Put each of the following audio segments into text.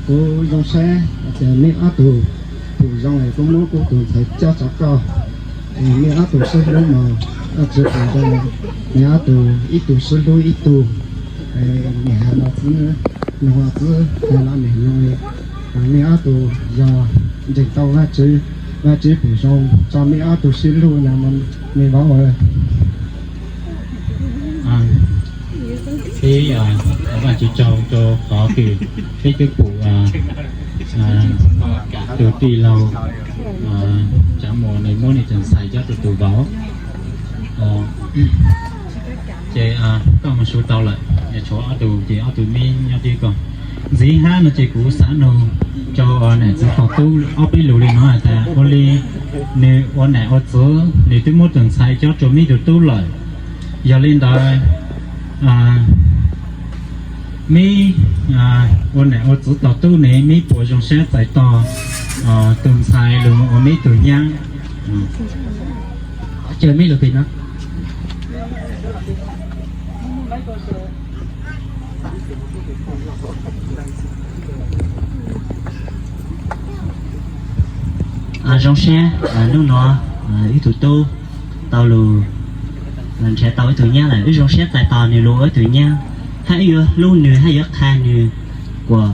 Kuv zoo siab tias nej ob tug pum zoo es kuv muab kuv tus ntxhais coj rau koj. Nej ob tug sib hlub mas Vajtswv pum zoo, nej ob tug ib tug sib hlub ib tug, niam hais los xwb, nug los xwb, hais los niam nug li. Nej ob tug yog ntseeg tau Vajtswv, Vajtswv pum zoo tso nej ob tug sib hlub no, nej vauv. Peb ua Vajtswv tsaug rau qhov kws peb twb pum tus tij laug Tsav Muas nws muab nws tus ntxhais coj rau tus vauv. Ces koj mus su tau lawm, tshuav ob tug ces ob tug me nyob tib ko. Ntxiv hab no ces kuv xav nug rau niam txiv tos tub ob peb lus li no has tas ua li nws ua nam ua txwv, nws twb muab tus ntxhais cob rua meb tug tub lawm. Yog li ntawd, meb ua nam ua txwv tos tub ne, meb puas zoo sab txais tos tus ntxhais lug moog ua meb tug nyab? Zoo sab hnub no wb tug tub tau lug nrhav tau wb tug nyab lawm, wb zoo sab txais tos nwg lug ua wb tug nyab, hab wb yuav hlub nwg hab yuav qha nwg kuas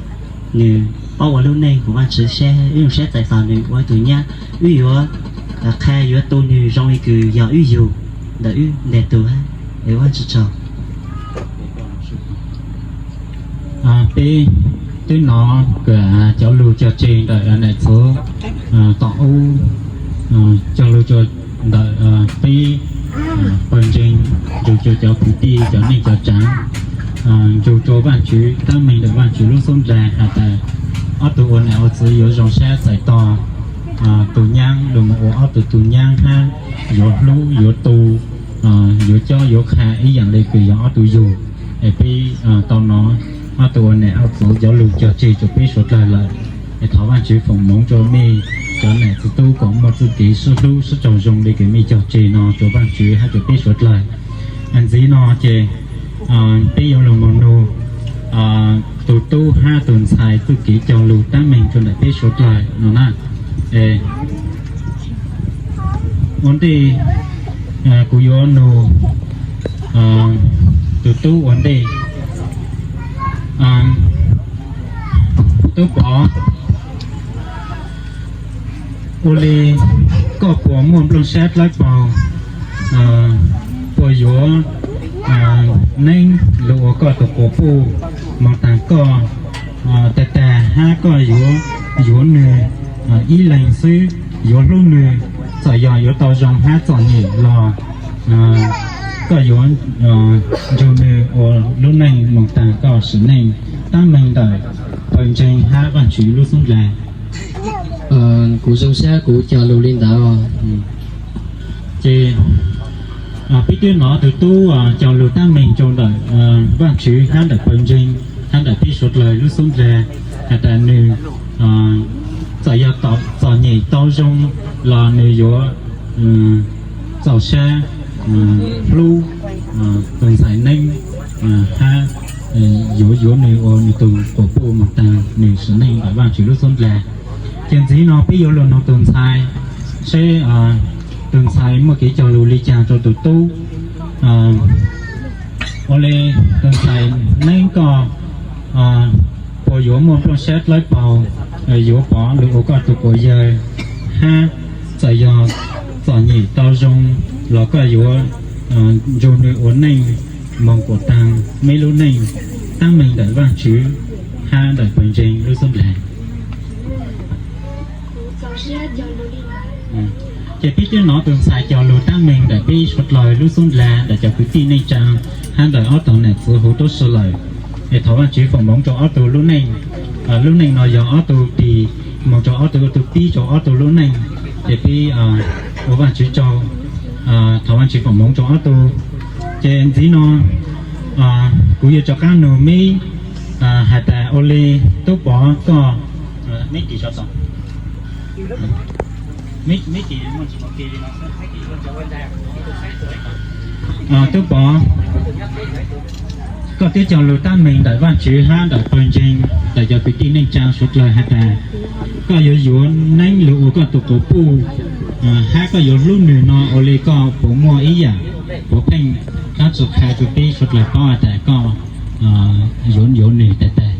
nwg paub ua lub neej huv Vaajtswv sab, wb zoo sab txais tos nwg ua wb tug nyab, wb yuav qha yuav tu nwg zoo le kws yog wb yug ntawm wb nteg tug hab es Vaajtswv tsaug. Peb twb nov kws cov lug cog tseg ntawm nam txwv tom ub, cog lug ntawm peb pawg ntseeg, nrug rua cov kwv tij cov neej cov tsaav, nrug rua Vaajtswv tab meeg ntawm Vaajtswv lub xub ndlag has tas ob tug ua nam ua txwv yuav zoo sab txais tos tug nyab lug moog ua ob tug tug nyab hab yuav hlub yuav tu, yuav cob yuav qha ib yaam le kws yog ob tug yug. Es peb tau nov ob tug ua nam ua txwv cov lug cog tseg rua peb suav dlawg lawm. Es thov Vaajtswv foom moov rua mej cov nam txwv tub kom muaj txuj kev sib hlub sib raug zoo le kws mej cog tseg no rua Vaajtswv hab rua peb suav dlawg. Ntxiv no ces peb yuav lug moog nug tug tub hab tug ntxhais txuj kev cog lug tab meeg rua ntawm peb suav dlawg no na. Ua ntej kuv yuav nug tug tub ua ntej. Tub Pov, ua li koj puas muaj nplooj sab dlawb paug, puas yuav neeb lug ua koj tug quas puj moog taag koj? Tag tag hab koj yuav yuav nwg ib leeg xwb, yuav hlub nwg, txawm yog yuav tau zoo hab txom nyem los koj yuav nrug nwg ua lub neej moog taag koj sim neej tab meeg ntawm pawg ntseeg hab Vaajtswv lub xub ndlag. Kuv zoo sab kuv cog lug li ntawd. Ces peb twb nov tug tub cog lug tab meeg rua ntawm Vaajtswv hab ntawm pawg ntseeg hab ntawm peb suav dlawg lub xub ndlag has tas nwg txawm yog txom nyem tau zoo los nwg yuav txaus sab hlub tug ntxhais neeb hab yuav yuav nwg ua nwg tug quas puj moog taag nwg sim neej ntawm Vaajtswv lub xub ndlag. Ces ntxiv no peb yuav lug nug tug ntxhais seb tug ntxhais muaj kev cog lug li caag rua tug tub. Ua le tug ntxhais neeb koj puas yuav muaj nplooj sab dlawb paug, yuav pov lug ua koj tug quas yawg, hab txawm yog txom nyem tau zoo los koj yuav nrug nwg ua neej moog kuas taag meb lub neej tab meeg ntawm Vaajtswv hab ntawm pawg ntseeg lub xub ndlag. Ces peb twb nov tug ntxhais cog lug tab meeg ntawm peb suav dlawg lub xub ndlag, ntawm cov kwv tij neej tsaa, hab ntawm ob tug nam txwv huv tuab si lawm. Es thov Vaajtswv foom moov rua ob tug lub neej. Lub neej no yog ob tug tig moog rua ob tug, ob tug pib rua ob tug lub neej. Ces peb ua Vaajtswv tsaug, thov Vaajtswv foom moov rua ob tug. Ces ntxiv no kuv yuav rov qaab nug meb has tas ua le Tub Pov koj, meb tig sov toom. Tub Pov, Koj twb cog lus tab meeg ntawm Vajtswv hab ntawm pawg ntseeg, ntawm cov kwv tij neej tsaa suav dlawg has tas koj yuav yuav neeb lug ua koj tug quas puj, hab koj yuav hlub nwg no, ua le koj puas muaj ib yaam puav pheej dlaab tsi qha rua peb suav dlawg paub has tas koj yuav yuav nwg taag taag?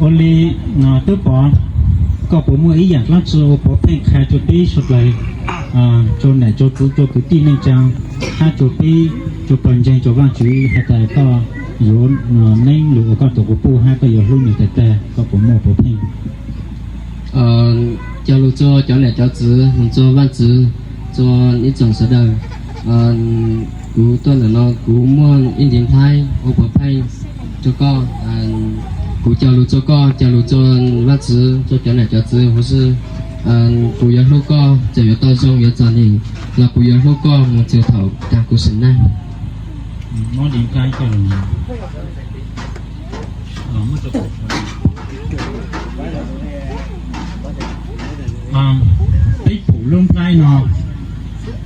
Ua le, tub pov, koj puas muaj ib yaam dlaab tsi ua puav pheej qha rua peb suav dlawg, rua nam rua txwv, rua kwv tij neej tsaa, hab rua peb, rua pawg ntseeg, rua Vajtswv has tas koj yuav neeb lug ua koj tug quas puj hab koj yuav hlub nwg taag taag, koj puas muaj puav pheej? Cog lug rua cov nam cov txwv, moog rua Vajtswv, rua ib tsoom sawv dlawg, kuv tuaj ntawm no kuv muaj ib ntiv nplhaib ua puav pheej rua koj. Kuv cog lug rua koj, cog lug rua Vajtswv, rua cov nam cov txwv huv si, kuv yuav hlub koj txawm yuav tau zoo yuav txom nyem los kuv yuav hlub koj moog txug thaum taag kuv sim neej. Peb pum lub nplhaib no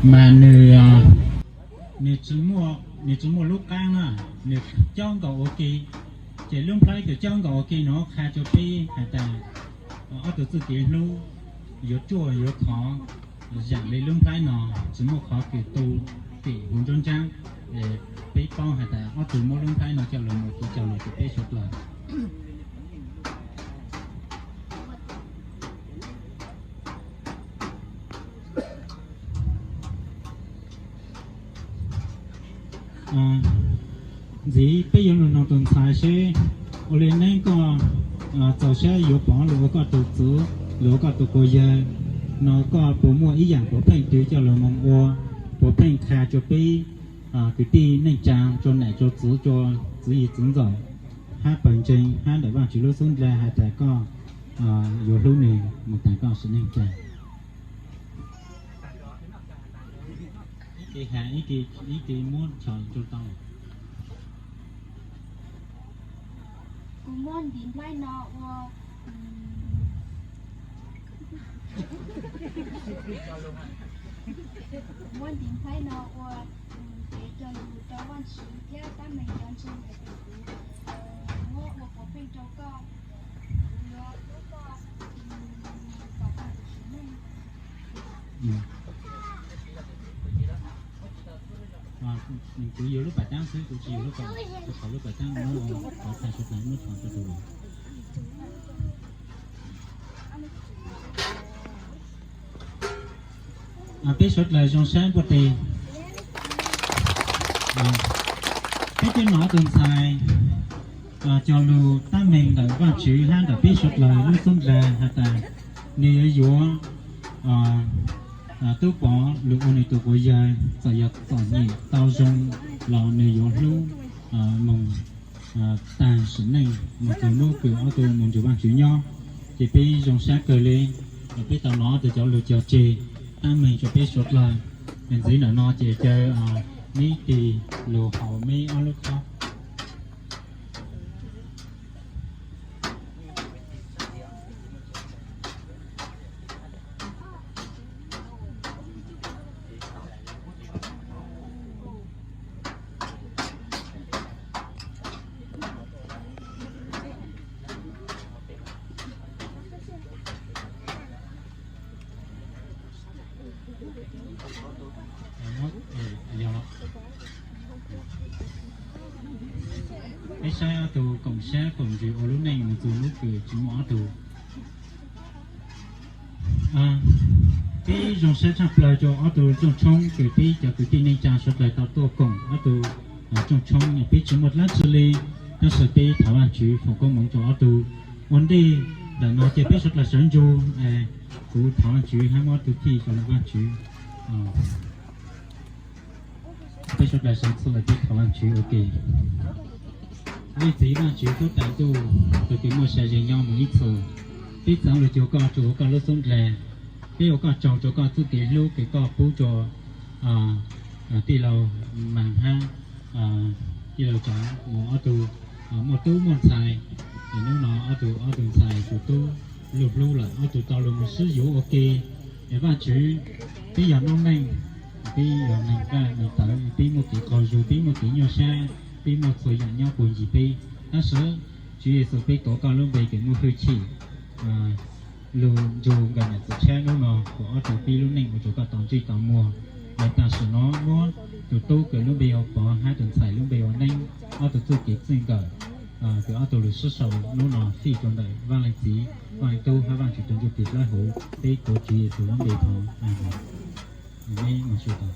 mas nwg, nwg tsi muaj lub qaab na, nwg caub nkaus ua ke. Ces lub nplhaib kws caub nkaus ua ke no qha rua peb has tas ob tug txuj kev hlub yuav ruaj yuav khov, zaam le lub nplhaib no tsi muaj qhov kws tu kem huv nruab ntsaab. Peb paub has tas ob tug muab lub nplhaib no coj lug moog kuv cog lug rua peb suav dlawg. Ntxiv peb yuav lug noog tug ntxhais seb ua le neeb koj txaus sab yuav pov lug ua koj tug txwv, lug ua koj tug quas yawg no, koj puas muaj ib yaam puav pheej twg coj lug moog ua puav pheej qha rua peb kwv tij neej tsaa, rua nam rua txwv, rua txwv yig txwv ntxawm, hab pawg ntseeg, hab ntawm Vaajtswv lub xub ntiag has tas koj yuav hlub nwg moog taag koj sim neej tsaa? Ib ke has, ib ke muab tso rua tau. Kuv muab ntiv nplhaib no ua, kuv muab ntiv nplhaib no ua kev cog lug rau Vaajtswv thiab tab meeg cov ntseeg hais tias kuv muab ua puav pheej rau koj, kuv yuav hlub koj kom taag kuv sim neej. Kuv yuav lub pav taab xwb, kuv tsi yuav lub pav, kuv thov lub pav taab, muab thov tag suav dlawg, muab thov rua tug lawm. Peb suav dlawg zoo sab npuaj teg. Peb twb nov tug ntxhais cog lug tab meeg ntawm Vaajtswv hab ntawm peb suav dlawg lub xub ntiag has tas nwg yuav yuav tub pov lug ua nwg tug quas yawg, txawm yog txom nyem tau zoo los nwg yuav hlub moog taag sim neej moog txug hnub kws ob tug moog nrug Vaajtswv nyob. Ces peb zoo sab kawg le, peb tau nov tug cov lug cog tseg tab meeg rua peb suav dlawg. Ntxiv ntawm no ces caw meb tig lug haus meb ob lub khob. Peb saib ob tug koom sab koom ntsws ua lub neej moog txug hnub kws tsi muaj ob tug. Peb zoo sab tshaj plawg rua ob tug rooj tshoob kws peb cov kwv tij neej tsaa suav dlawg tau tuaj koom ob tug rooj tshoob. Peb tsi muaj dlaab tsi le, tab sis peb thov Vaajtswv foom koob moov rua ob tug. Ua ntej ntawm no ces peb suav dlawg sawv ntsug, kuv thov Vaajtswv hab muab tug thij rua Vaajtswv. Peb suav dlawg sawv txhua lawm peb thov Vaajtswv ua ke. Leej Txiv Vaajtswv Tub Taag Ntuj, tus kws muaj sa ze nyob moog ib txhis, peb txav lug cuag koj, rua huv koj lub xub ndlag. Peb ua koj tsaug rua koj txuj kev hlub kws koj pub rua tij laug Maas hab tij laug Tsav, ob tug muaj tub muaj ntxhais. Nub no ob tug, ob tug ntxhais tug tub lug hlub lawm, ob tug tau lug moog sib yuav ua ke. Es Vaajtswv, peb yog noob neej, peb yog neeg kaj neeg tawv, peb muaj kev qaug zug, peb muaj kev nyuaj sab, peb muaj txhua yaam nyob puag ncig peb. Tab sis Tswv Yexus, peb tuav koj lub npe kws muaj hwj chim lug nrug nkawm nam txwv tshab nub no, kuas ob tug pib lub neej ua rua koj tau ntsej tau muag. Los tam sim no muab tug tub kws lub npe hu Pov hab tug ntxhais lub npe hu Neeb, ob tug txuj kev txij nkawm, kws ob tug lug sib sau nub no fij rua ntawm Vaaj Leej Txiv, Vaaj Leej Tub hab Vaajtswv tug Ntsuj Plig Dlawb Huv. Peb tuav Tswv Yexus lub npe thov, Amees. Neb moog su tau.